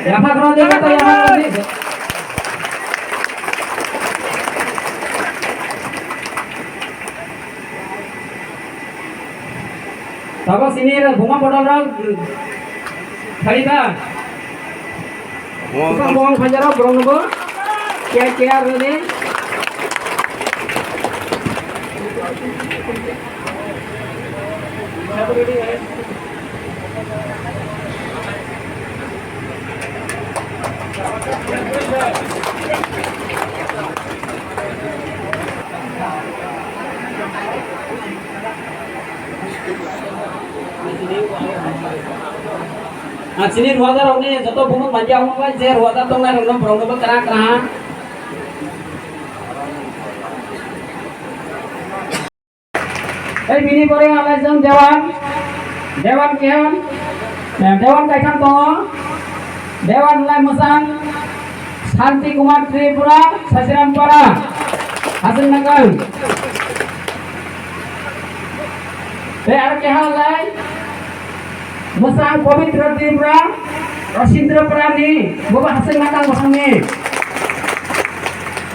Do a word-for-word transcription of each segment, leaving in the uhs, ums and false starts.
Yapha khoroknwi khe to yapha khoroknwi. Tabuk sini buma bodol rok khaliba. Bwsang bwsang phaijak rok borok no bo kiya kiya rwdi. Ang chini ruajar rokni joto bumung manya hwnwi je ruajar tongnai rokno borokno bo kwrak kwrak. Tei bini pore alaijwng Dewan, Dewan keha, eh, Dewan kaitham tongo, Dewan lai mwchang Santi Kumar Tripura, Sasiram Para, Hasing Nakang. Tei aro keha lai Mwchang Pabitra Tripura, Rasindra Parani, bobo Hasing Nakang bosongni.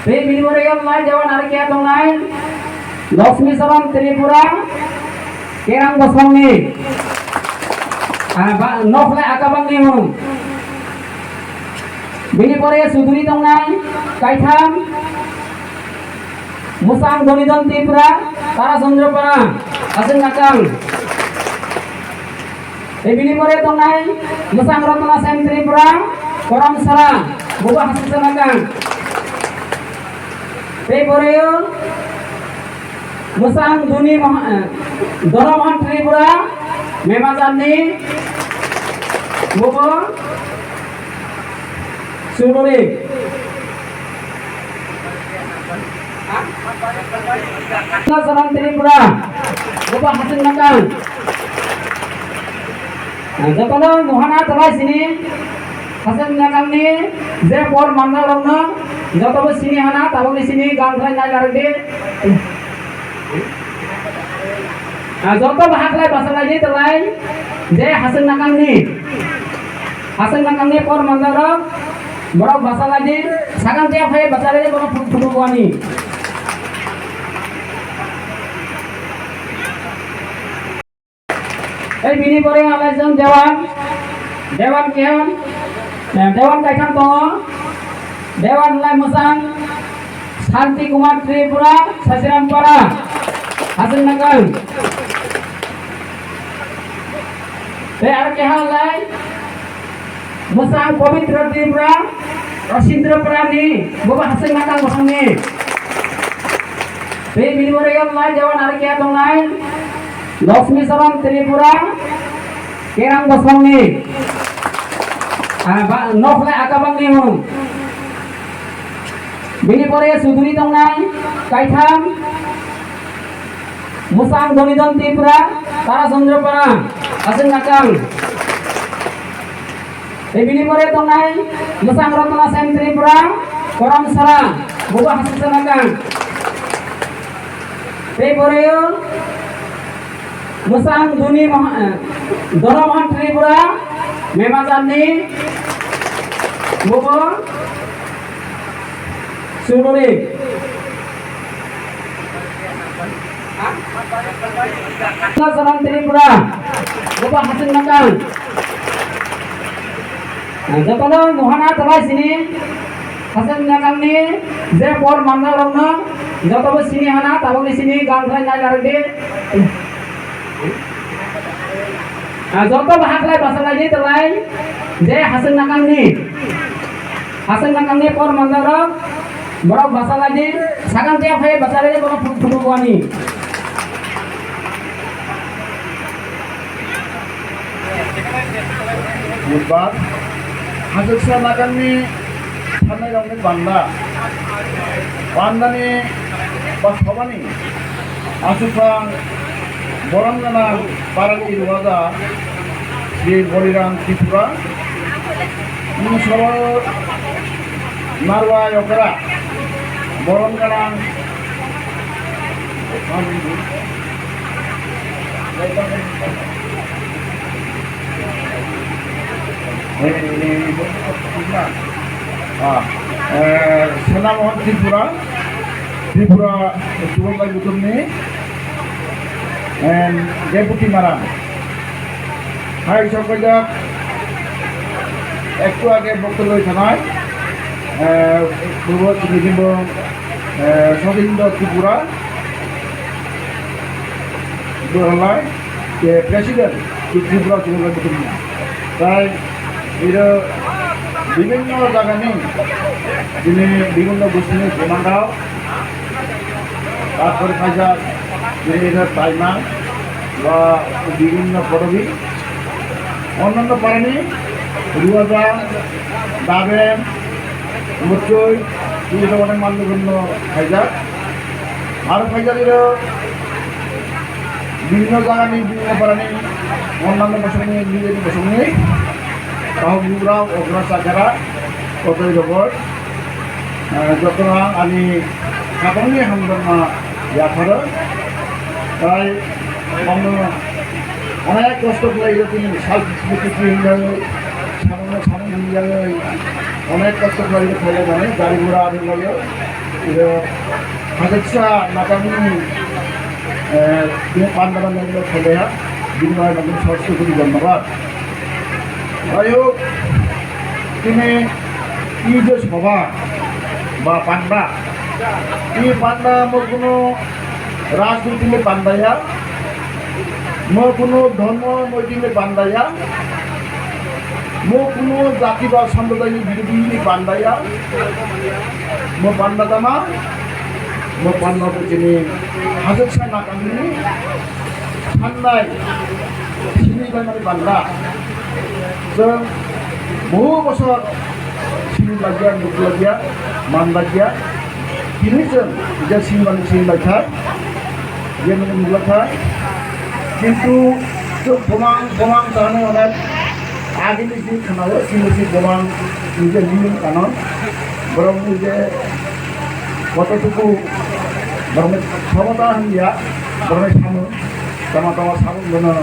Tei bini pore yang lai Dewan aro keha tongnai, Lakshmi Saran Tripura, Kerang bosongni. Ah, ba, nok lai akabangni hwn. Bini pore Suduri tongnai, kaitham, Mwchang Donidon Tripura, Tarachandra Para, Hasing Nakang. Tei bini pore tongnai Mwchang Ratna Sen Tripura, Koramsara, bobo Hasing Nakang. Tei pore Mwchang Duni Moha-, eh, Doromohan Tripura, Memajarni, bobo Suduri. Saran Tripura, bobo Hasing Nakang. Jotono nuhana talai sini Hasing Nakangni je por mandal rokno jotobo sini hana tabokni sini gang khlai nai narwkdi. Ah, joto bahai khlai basa laidi talai je Hasing Nakangni. Hasing Nakangni por mandal rok borok basa laidi sakang tia phai basa laidi borok phutu phutu buani. Tei bini pore alaijwng Dewan, Dewan keha, eh, Dewan kaitham tongo, Dewan lai mwchang Santi Kumar Tripura, Sasiram Para, Hasing Nakang. Tei aro keha lai Mwchang Pabitra Tripura, Rasindra Parani, bobo Hasing Nakang bosongni. Tei bini pore yang lai Dewan aro keha tongnai, Lakshmi Saran Tripura, Kerang bosongni. Ah, ba, nok lai akabangni hwn. Bini pore Suduri tongnai, kaitham, Mwchang Donidon Tripura, Tarachandra Para, Hasing Nakang. Tei bini pore tongnai Mwchang Ratna Sen Tripura, Koramsara, bobo Hasing Nakang. Tei pore Mwchang Duni Moha-, eh, Doromohan Tripura, Memajarni, bobo Suduri. Saran Tripura, bobo Hasing Nakang. Jotono nuhana talai sini, Hasing Nakangni je por manjak rokno jotobo sini hana, tabokni sini gang khlai nai narwk di. Ah, joto bahai khlai basa lai di talai, je Hasing Nakangni, Hasing Nakangni por manjak rok, borok basa lai di, sakang tia phai basa lai di, borok phutu phutu buani. Budbar, Hasuksa Nakangni thangnai rokni panda, pandani ba sobani asukphang borom gana parani ruwaja Sri Boliram Tripura, Soro Narwa Yokra, borom gana Ah, eh, Senamohan Tripura, Tripura Subornai Butumni, and Deputy Maran. Hai, sokojak, ektu age boktoloi thanai, eh, bubo tini jimbo, eh, Sotindra Tripura, Buhalai, je president, je Tripura Tripura Tripura. Tai iro bibinno jagani, bini bibinno gustini komandao, tarpor kaisa bini iro taimang ba bibinno porobi, onnanno parani ruwaja, daben, muchoi, iro onek manlugurno khaijak. Aro khaijak iro bibinno jagani, bibinno parani, onnanno bosongni, nijeni bosongni, kaham bugrao, okra chakera, kotoi rogor, eh, jotono ang ani khapangni hamjakma yapharo. Tai omono onek kosto khlai rw tini sal smriti hinjagwi, samungno samung hinjagwi, onek kosto khlai rw thailai mani gari gura ani loge. Iro Hasuksa Nakangni, eh, bini pandaba nangno khailaiha, bini bagwi nangno sal smriti dhonnobad. Ayuk, tini i je soba ba panda, i panda mo kuno rajniti ni panda ya, mo kuno dhormo noiti ni panda ya, mo kuno jati ba sampradai ni birodhi ni panda ya, mo panda tama, mo panda to tini Hasuksa Nakangni thangnai sini bai mani panda. Chwng bohu bosor sini lagya, nuk lagya, man lagya. Tini chwng je sini mani sini lagya, je nung nuk lagya. Kintu chwng bomang, bomang chana onek agini sini khana o, sini si bomang nije niyom kanon. Borok nije kototuku borokni khomota hwnliya, borokni samung. Tama tama sabuk bono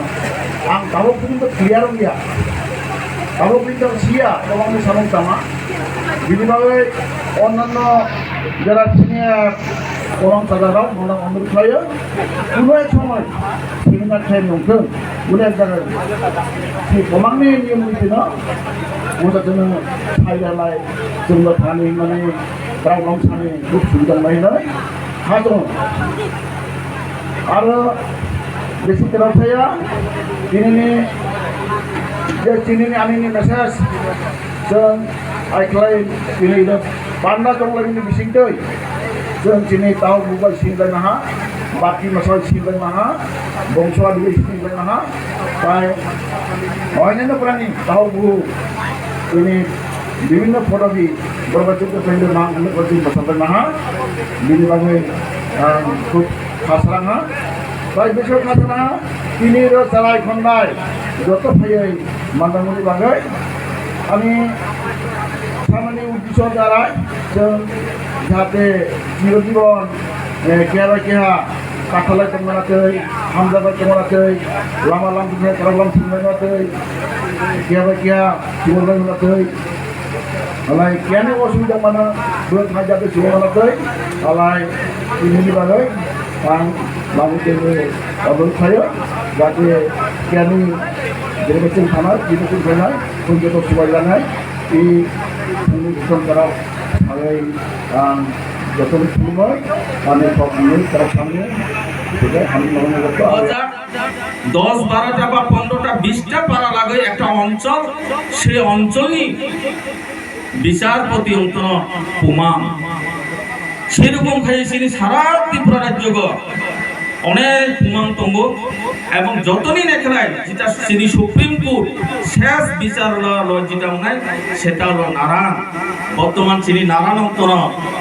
ang tabuk pun to clear wngya. Tabuk pun to siya, tobang ni sabuk tama. Bini bagwi onnanno jara senior tobang saja rok bono onur khlaio. Kuno ek somoi seminar khe nongthung, kuno ek jaga si tobang ni niyom ni tino, uda tino sai dalai, chwngno thani mani, rok long sani, duk sujak lai noi. Ha to. Aro bisi kwrak saya, tinini, je tinini anini message, chwng ai khlai tini ino panda chonglai ni bising twi, chwng tini tau bubai sing lai maha, bati masai sing lai maha, bongso adi sing lai maha, tai oineno prani tau bu tini bibhinno photo di borok chukte pende mang hwnwi koi chini bwsajak naha, bini bagwi ang khub khasrang ha. Tai bising khasrang ha, tini ro chalai khonai joto phaiwi manjakmani bagwi ani samani uddesho jarai chwng jahate chirojibon, eh, keha bai keha kathalai tongmana twi, hamjakbai tongmana twi, lama lam twi, kwrak lam thwngmana twi, keha bai keha chirojibon twi. Alai kiyani osubida mana, bwrwi thai jate sugo mana tei, alai ini ni bagwi ang labu tengwi obol khayo, jate kiyani jere chwng thana, jere chwng thana, kun joto subai lanai. Phungni bwswng borok salai ang jotono khulumwi ani kokni borok thangwi tei ani nokni borok. দশ বারোটা বা পনেরোটা বিশটা পাড়া লাগে একটা অঞ্চল, সেই অঞ্চলই বিচারপতি অন্তর প্রমাণ। সেরকম খাই চিনি সারা ত্রিপুরা রাজ্য অনেক প্রমাণ tongo এবং যতদিন এখানে যেটা চিনি সুপ্রিম কোর্ট শেষ বিচার ল-, ল যেটা মনে হয় সেটা হলো নারায়ণ। বর্তমান চিনি নারায়ণ অন্তর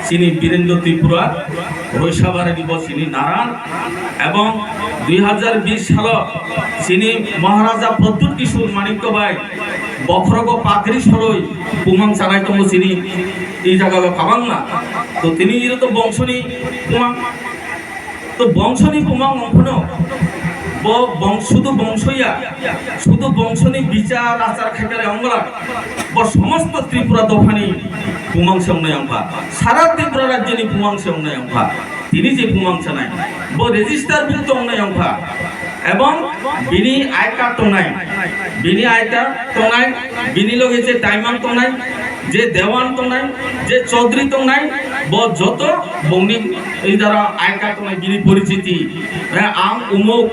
চিনি বীরেন্দ্র ত্রিপুরা রৈশাবাড়ি দিব চিনি নারায়ণ এবং দুই হাজার বিশ সাল চিনি মহারাজা প্রদ্যুৎ কিশোর মাণিক্য ভাই বখরগ পাগড়ি সরই প্রমাণ চালাই tongo চিনি এই জায়গা পাবাং না। তো তিনি তো বংশনি প্রমাণ, তো বংশনি প্রমাণ অঙ্কন ব-, বং-, শুধু বংশইয়া, শুধু বংশনি বিচার আচার খাইকারে অঙ্গলা, ব সমস্ত ত্রিপুরা দফানি প্রমাণ সে অঙ্গনায় অঙ্কা, সারা ত্রিপুরা রাজ্যনি প্রমাণ সে অঙ্গনায় অঙ্কা। Tini je bumang sanai, bo register book tongnai wngkha, ebong bini I card tongnai, bini I card tongnai, bini loge je taimang tongnai, je dewan tongnai, je chaudhary tongnai, bo joto bongni idara I card tongnai, bini porichiti, eh, ang umuk,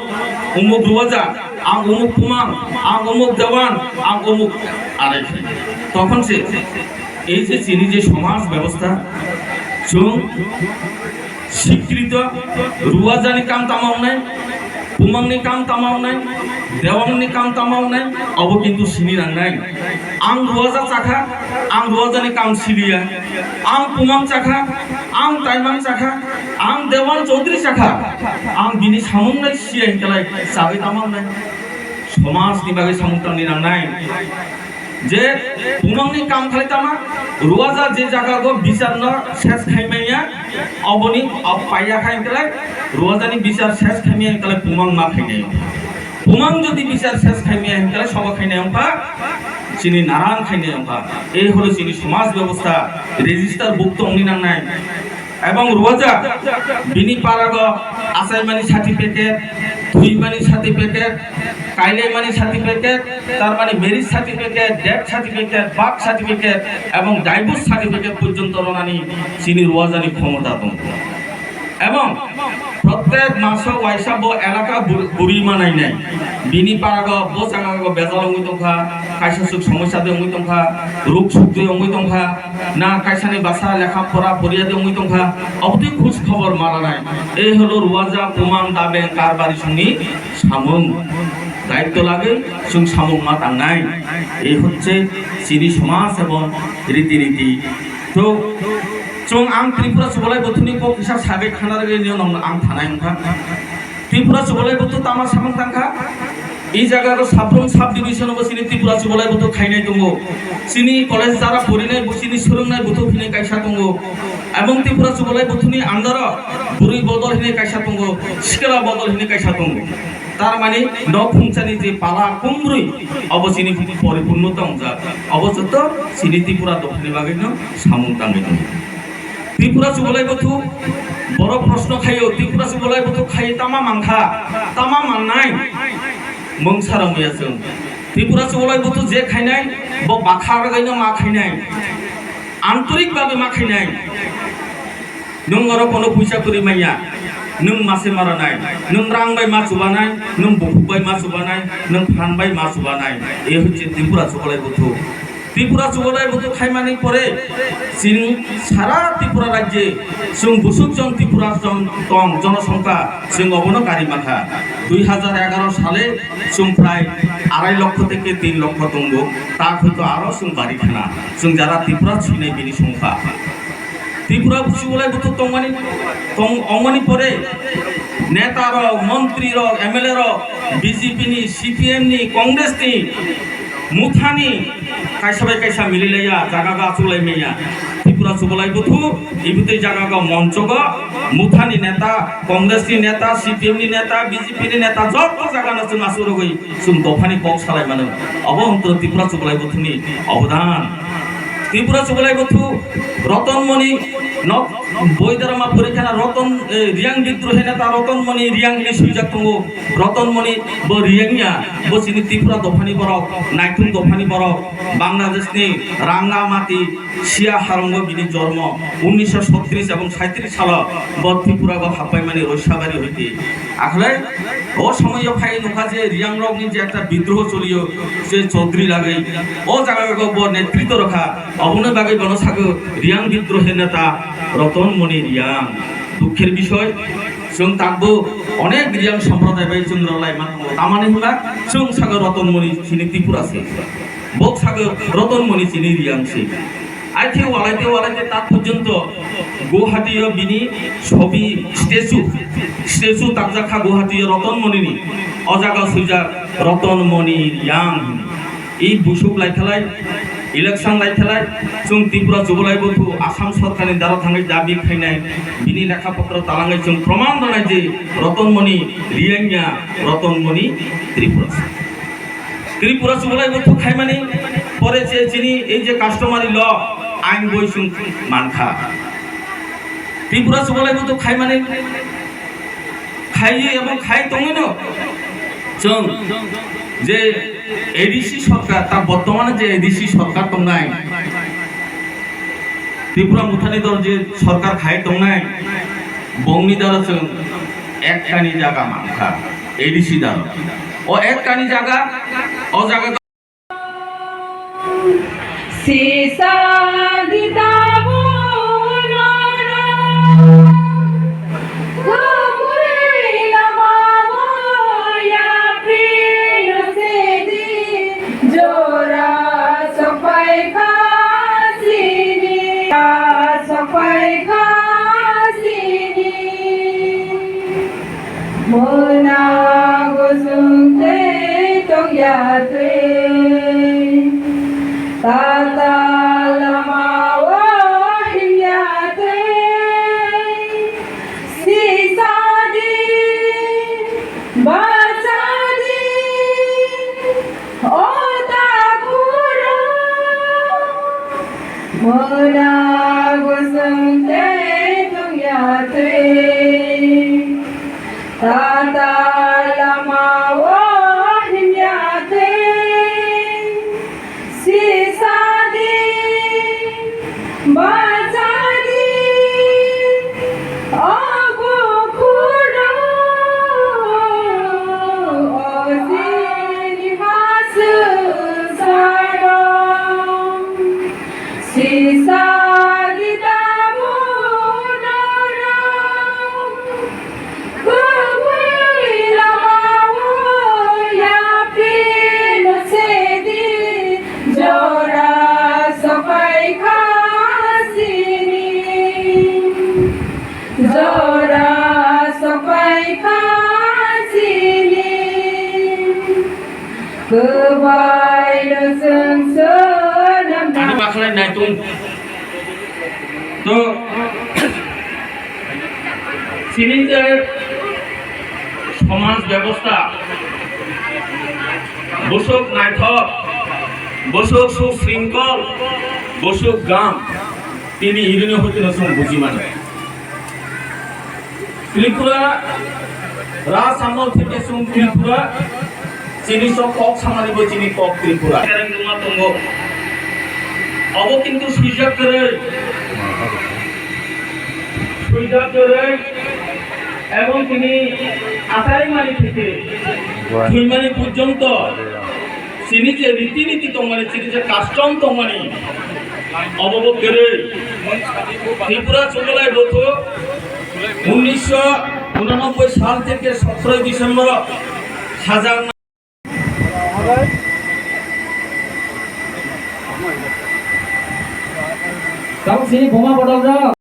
umuk ruwaja, ang umuk pumang, ang umuk dewan, ang umuk arai. Tokhon se ei je chini je somaj bebosta, chwng sikrito, ruwajani kam tama wngnai, pumangni kam tama wngnai, dewangni kam tama wngnai, abo kintu sini nangnai. Ang ruwaja chakha, ang ruwajani kam siliya, ang pumang chakha, ang taimang chakha, ang dewan chaudhary chakha, ang bini samungnai siya hinkalai sagwi tama wngnai. Somajni bagwi samung tangni nangnai. Je pumangni kam khlai tama, ruwaja je jaga go bichar no ses khaimaya, oboni ob paiya khai khlai, ruwajani bichar ses khaimaya khlai pumang ma khainai. Pumang jodi bichar ses khaimaya khlai soba khainai wngkha, chini naran khainai wngkha. Ei holo chini somaj bebosta, register book tongni nangnai. Ebong ruwaja bini parago achaimani certificate, thuimani certificate, kailaimani certificate, tar mani marriage certificate, death certificate, birth certificate ebong divorce certificate porjonto ronani chini ruwajani khomota tongo. Ebong prottek maso waisa bo elaka bur-, buri manainai. Bini parago bo jagago bejal wngwi tongkha, kaisa suk somosya de wngwi tongkha, ruk suk de wngwi tongkha, na kaisani basa lekha pora poriya de wngwi tongkha, obotwi khoj khobor malanai. Ei holo ruwaja pumang dabeng karbari songni samung. Daitto lagwi chwng samung ma tangnai. Ei hocche chini somaj ebong riti niti. To chwng ang Tripura Chubalai Bothuni kok kisa sagwi khana rwgwi nini nong ang thanai wngkha. Tripura Chubalai Bothu tama samung tangkha. I jaga ro Sabrum sub division bo chini Tripura Chubalai Bothu khainai tongo. Chini college jara porinai bo chini swrwngnai bothu phini kaisa tongo. Ebong Tripura Chubalai Bothuni under o bwrwi bodol hinwi kaisa tongo, sikla bodol hinwi kaisa tongo. Tar mani nok phungchani je pala kumbrwi obo chini poripurno tongjak. Obo joto chini Tripura dophani bagwino samung tangwi tongo. Tripura Chubalai Bothu, borok proshno khaio, Tripura Chubalai Bothu khai tama mankha, tama mannai? Mungsa rwmaya chwng. Tripura Chubalai Bothu je khainai, bo bakha rwgwino ma khainai, antorik bhabe ma khainai. Nwng oro kono puisa kwrwi manya, nwng mase maranai, nwng rang bai ma chubanai, nwng bukhuk bai ma chubanai, nwng phan bai ma chubanai. E hocche Tripura Chubalai Bothu. Tripura Chubalai Bothu khaimani pore chini sara Tripura rajye chwng busuk jon Tripura jon tong jonosongkha chwng obono kari mankha. Dui hajar egaro sale chwng prai arai lokho theke tin lokho tongo, ta hoito aro chwng bari khna. Chwng jara Tripura sinai bini songkha. Tripura Chubalai Bothu tongmani, tong-, ongmani pore neta rok, montri rok, M L A rok, B J P ni, C P M ni, Congress ni, Muthani kaisa bai kaisa mililaiya, jaga ga achulai maya. Tripura Chubalai Bothu, ibitwi jaga ga moncho go, Muthani neta, Congress ni neta, C P M ni neta, B J P ni neta, joto jaga no chwng achurogwi chwng dophani kok salai mano. Obo wngkha Tripura Chubalai Bothuni obodan. Tripura Chubalai Bothu, Rotonmoni nok Boidarama porikhana Roton, eh, Riyang bidrohi neta Roton Moni Riyang hinwi swijak tongo. Roton Moni bo Riyang ya, bo chini Tripura dophani borok, Naithung dophani borok, Bangladeshni Rangamati Siya Harongo bini jormo, unnisho sotris ebong saitris salo bo Tripura go happaimani Roisabari hoite. Akhole o somoyo phai nukha je Riyang rokni je ekta bidroho choliyo, je Chaudhary lagwi o jaga go bo netritwo rokha, oboni bagwi bono sago Riyang bidrohi neta Roton Moni Riyang. Dukher bishoy, chwng takbo onek Riyang somprodai bai chwng rwlai mango. Tamani hwnba chwng sago Roton Moni chini Tripura se. Bok sago Roton Moni chini Riyang se. Aithe walaite walaite tak porjonto Guwahati o bini sobi statue, statue takjak kha Guwahati o Roton Moni ni. O jaga swijak Roton Moni Riyang. I busuk laikhalai, election laikhalai, chwng Tripura chubalai buthu Assam sorkarni daro thangwi dabi khainai, bini lekha potro talangwi chwng proman rwnai je Roton Moni Riyang ya, Roton Moni Tripura. Tripura chubalai buthu khaimani pore je chini ei je customary law ain boi chwng mankha. Tripura chubalai buthu khaimani khaiwi ebong khai tongwino chwng je A D C sorkar, ta bortomane je A D C sorkar tongnai, Tripura Muthani Dol je sorkar khai tongnai, bongni daro chwng ek kani jaga mankha, A D C daro. O ek kani jaga, o jaga Sisa di tabunara, kubui lama moya prino sedi, jora sopai khasini, sopai khasini. Mona gosong tei tong ya tei, tata lama o him ya tei, sisa di, basa di. O ta khuro, mona gosong tei tong ya tei, tata lama o him ya tei, sisa di. Bachadi, o bukhuro, o chini hasu saro, sisa di tabunara. Kubui lama o yapri no sedi, jora sopai khasini, jora sopai khasini. Kwbai no chwng swnam. Ani bakhlai naitung. To, chini je somaj bebosta, bwswk naithok, bwswk susringkol, bwswk gam, tini irini hotino chwng buji mano. Tripura Raj Amol theke chwng Tripura, chini sok kok samani bo chini kok Tripura. Kereng duma tongo. Obo kintu swijak kwrwi. Swijak kwrwi. Ebong tini acharimani theke thwimani porjonto chini je riti niti tongmani, chini je custom tongmani, obo bo kwrwi. Tripura Chugalai Buthu unnisho unanobboi sal theke sotroi December hajar. Tamo sini boma bodol rok.